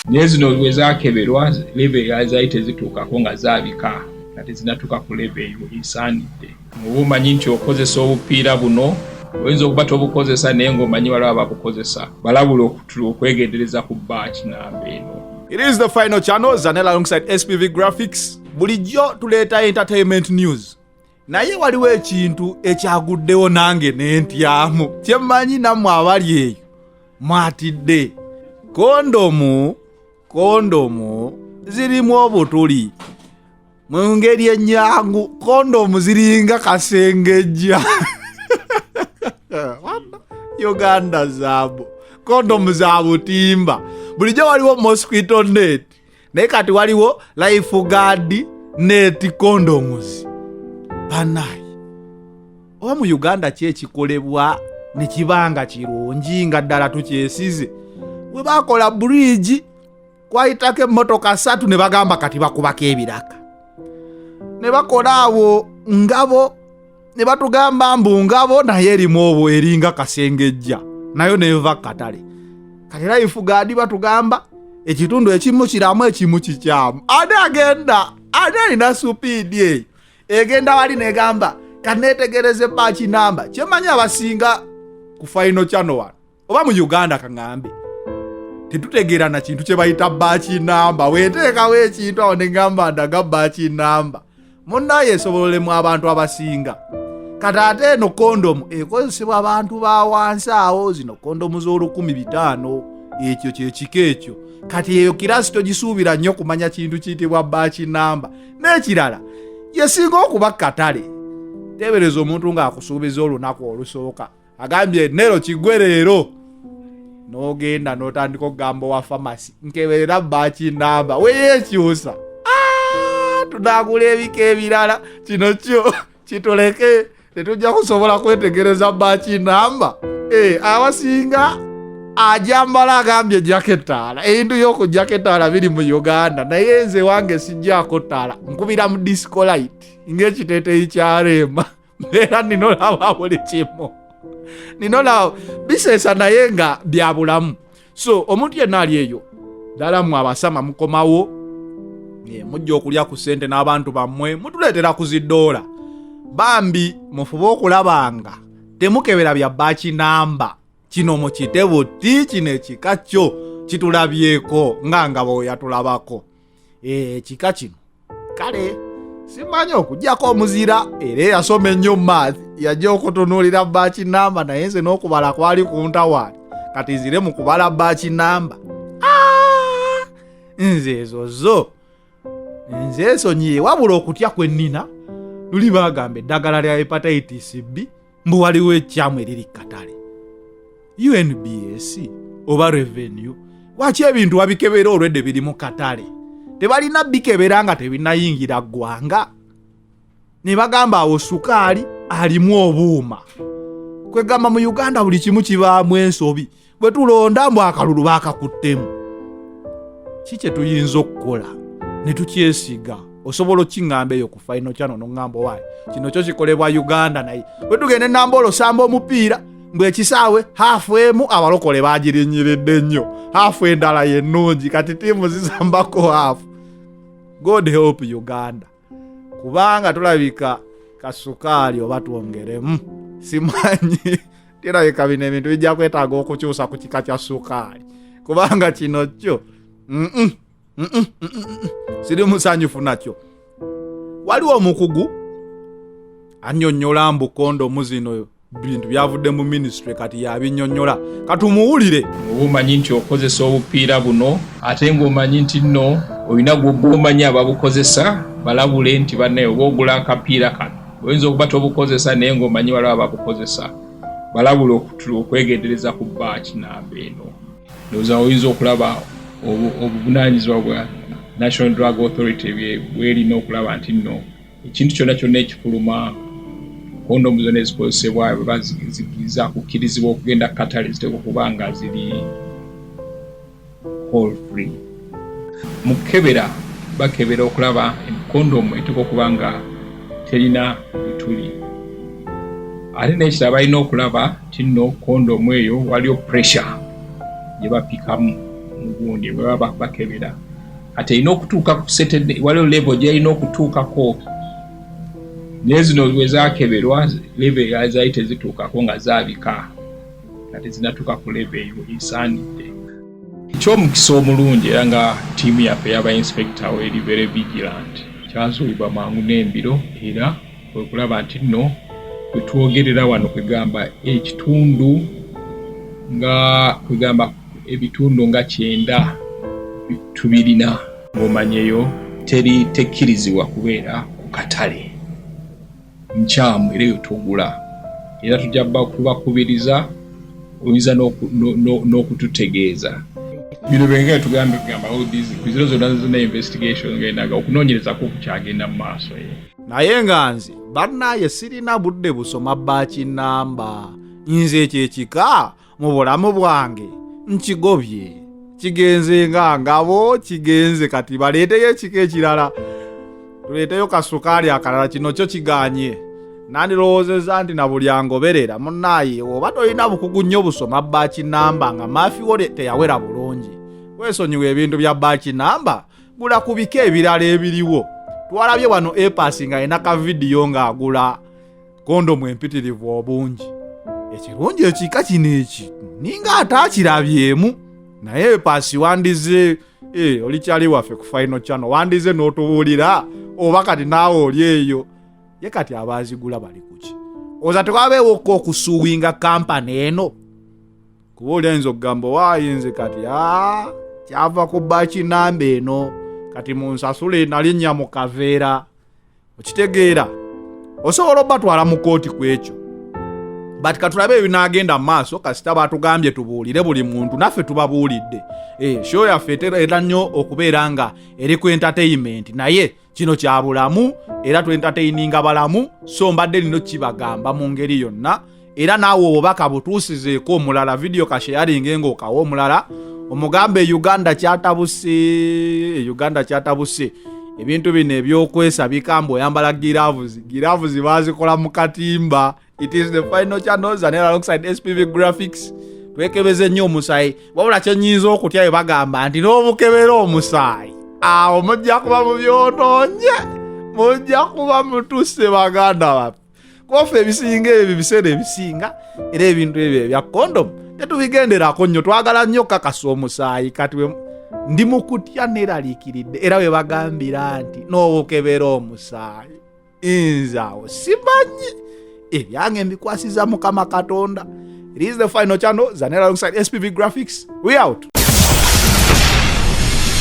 Naye zino bwe zakeberwa, level zaali tezituukako, nga zaabika nga tezinatuuka ku level eyo esaanidde. Oba omanyi nti okozesa obupiira buno, oyinza okuba tobukozesa, naye ng'omanyi waliwo ababukozesa, balabula okwegendereza ku batch number eno. It is the final channel, Zanel alongside SPV Graphics. Bulijjo tuleeta entertainment news. Naye waliwo ekintu ekyaguddewo nange n'entyamu, kyemmanyi nammwe abali eyo mwatidde. Kondomu zirimu obutuli. Mu ngeri ennyangu, kondomu ziringa kasengejja. Uganda zaabu, kondomu za butimba. Bulijjo waliwo mosquito net, naye kati waliwo lifeguard net condoms. Banayi, oba mu Uganda ki ekikolebwa ne kibanga kirungi nga ddala tukyesize? Bwe bakola bridge, kwayitako emmotoka 3, ne bagamba kati bakubako ebiraka. Ne bakola awo ngabo, ne batugamba mbu ngabo naye erimu obwo, eringa kasengejja, nayo neva katale. Kati lifeguard batugamba ekitundu ekimu kiramu, ekimu kikyamu. Ani agenda, ani alina speed eyo egenda wali negamba kanetegereze batch number? Kyemanyi abasinga ku final channel wano oba mu Uganda, kaŋŋambe, tetutegeera na kintu kye bayita batch number. Weteekawo ekintu awo neŋŋamba ndaga batch number, munnaye esobololemu abantu abasinga. Kati ate eno kondomu ekozesebwa abantu ba wansi awo, zino kondomu z'olukumi 500, ekyo kyekika ekyo. Kati eyo class togisuubira nnyo kumanya kintu kiyitibwa batch number. N'ekirala, yesinga okuba katale. Teebereza omuntu ng'akusuubiza olunaku olusooka, agambye nero kigwe leero, n'ogenda n'otandika okugamba owa famasi, "Nkeberera batch number." Weyeekyusa, ah, tunagula ebika ebirala, kino kyo kituleke, tetujja kusobola kwetegereza batch number. Eh, abasinga ajambala agambye jjako ettaala, ebintu y'okujjako ettaala biri mu Uganda, naye nze wange sijjaako ttaala, nkubira mu disco light ng'ekiteeteeyi kya Rema, mbeera ninolaba buli kimu, ninolaba biseesa, naye nga bya bulamu. So omuntu yenna ali eyo ddala mmwe abasama mukomawo, mujja okulya ku ssente n'abantu bammwe, mutuleetera ku ziddoola. Bambi mufube okulaba nga temukebera bya batch number. Kino mukite buti, kino ekika kyo kitulabyeko nga ngabo yatulabako. Ekika kino kale simanyi, okugjako omuzira era eyasoma ennyo math yajja okutunuulira batch number, naye nze n'okubala kwali kuntawaali. Kati nzire mu kubala batch number, ah! Nze ezo zo nze ensonyiye. Wabula okutya kwe nnina, luli bagamba eddagala lya hepatitis B mbu waliwo ekyamu eriri katale. UNBS oba revenue, lwaki ebintu babikebera olwedde biri mu katale? Tebalina bikebera nga tebinayingira ggwanga. Ne bagamba awo sukaali alimu obuuma. Kwegamba mu Uganda buli kimu kibaamu ensobi. Bwe tulonda mbu akalulu baakakuttemu, ki kye tuyinza okukola ne tukyesiga? Osobola okiŋŋamba eyo ku final channel noŋŋamba, "Owaayi, kino kyo kikolebwa Uganda." Naye bwe tugenda enamba olosamba omupiira, mbw ekisaawe half emu abalokole bagirinyiridde nnyo, half endala yennungi, kati ttiimu zisambako half. God help Uganda, kubanga tulabika kasukaali oba twongeremu, simanyi. Kirabika bino ebintu bijja kwetaaga okukyusa ku kika kya sukaali, kubanga kino kyo siri musanyufu nakyo. Waliwo omukugu annyonnyola mbu kondomu zino bintu byavudde mu minisitule, kati yabinnyonnyola, katumuwulire. Oba omanyi nti okozesa obupiira buno, ate ng'omanyi nti nno olina gwomanyi ababukozesa, balabule nti bannaye, oba ogula akapiira kano, oyinza okuba tobukozesa, naye ng'omanyi waliwo ababukozesa, balabula okwegendereza ku batch number eno. Ndowooza oyinza okulaba obuvunaanyizibwa bwa National Drug Authority bwerina okulaba nti nno ekintu kyonna kyonna ekifuluma, kondomu zonna ezikozesebwa baba zakukkirizibwa okugenda katale, ziteekwa okuba nga ziri hole free. Mu kukebera, bakebera okulaba kondomu eteekwa okuba nga terina bituli. Ate n'ekirala, balina okulaba nti nno kondomu eyo waliyo pressure gye bapikamu. gundi bwe baba bakebera. Kati erina okutuuka ku certain, waliwo level gyerina okutuukako, naye zino bwe zakeberwa level zaali tezituukako nga zaabika, nga tezinatuuka ku level eyo esaanidde. Ekyomukisa omulungi era nga ttiimu yaffe ey'aba inspector weri very vigilant, kyazuulibwa mangu n'embiro, era kwe kulaba nti nno kwe twogerera wano kwegamba ekitundu nga kwegamba ebitundu nga 90 tubirina. Ng'omanyeyo teri tekkirizibwa kubeera ku katale, nkyamu era eyo togula, era tujja kubakubiriza oyinza n'okututegeeza bino byenga tugambye kugamba kuziro zonna zonna investigation ngenaga okunoonyerezako kukyagenda mu maaso. Naye nga nze bannaye sirina budde busoma batch namba, nze ekyo ekika mu bulamu bwange nkigobye, kigenze nga ngabo kigenze. Kati baleeteyo ekika ekirala, tuleeteyo kasukaali akalala, kino kyo kiganye. Nandirowoozezza nti na buli angoberera munnaaye, oba tolina bukugu nnyo busoma batch namba nga maafiwo teyawera bulungi, weesonyiwa ebintu bya batch namba, gula ku bika ebirala ebiriwo. Twalabye wano epasi nga alina ka vidiyo ng'agula kondomu empitirivu obungi. Ekirungi ekika kino eki ninga ataakirabyemu, naye epasi wandize oli kyali waffe ku Final Channel, wandize n'otubuulira oba kati naawe oli eyo. Ye kati abaazigula bali kuki? Oza tewabeewokka okusuuwinga kampani eno, kuba oli ayinza okugamba waayinze kati kyava ku batch namba eno, kati munsasule nalinnya mu kaveera. Okitegeera, osobola obatwala mu kooti ku ekyo, but katulabe ebinaagenda mu maaso. Kasita batugambye tubuulire buli muntu, naffe tubabuulidde. Show yaffe etera nnyo okubeera nga eri ku entertainment, naye kino kya bulamu era twentertaininga balamu, so mbadde nino kibagamba mu ngeri yonna. Era naawe obubaka butuusizeeko omulala, vidiyo kasharinge ng'okawa omulala, omugambe e Uganda kyatabuse, e Uganda kyatabuse. Ebintu bino ebyokwesabika mbu oyambala giraavuzi, giraavuzi baazikola mu katimba. It is the Final Channel Zanera alongside SPV Graphics. Twekebeze nnyo omusaayi, wabula kyenyinza okutya bwe bagamba nti n'obukebera omusaayi, awo mujja kuba mubyonoonye, mujja kuba mutuse baganda baffe. Kuba ebisinga ebyo biseera ebisinga era ebintu ebyo ebya kondomu tetubigenderako nnyo, twagala nnyo kakasa omusaayi. Kati ndi mu kutya neraliikiridde, era bwe bagambira nti n'obukebera omusaayi, nze awo simanyi, ebyange mbikwasiza Mukama Katonda. It is the Final Channel Zanera alongside SPV Graphics. We out.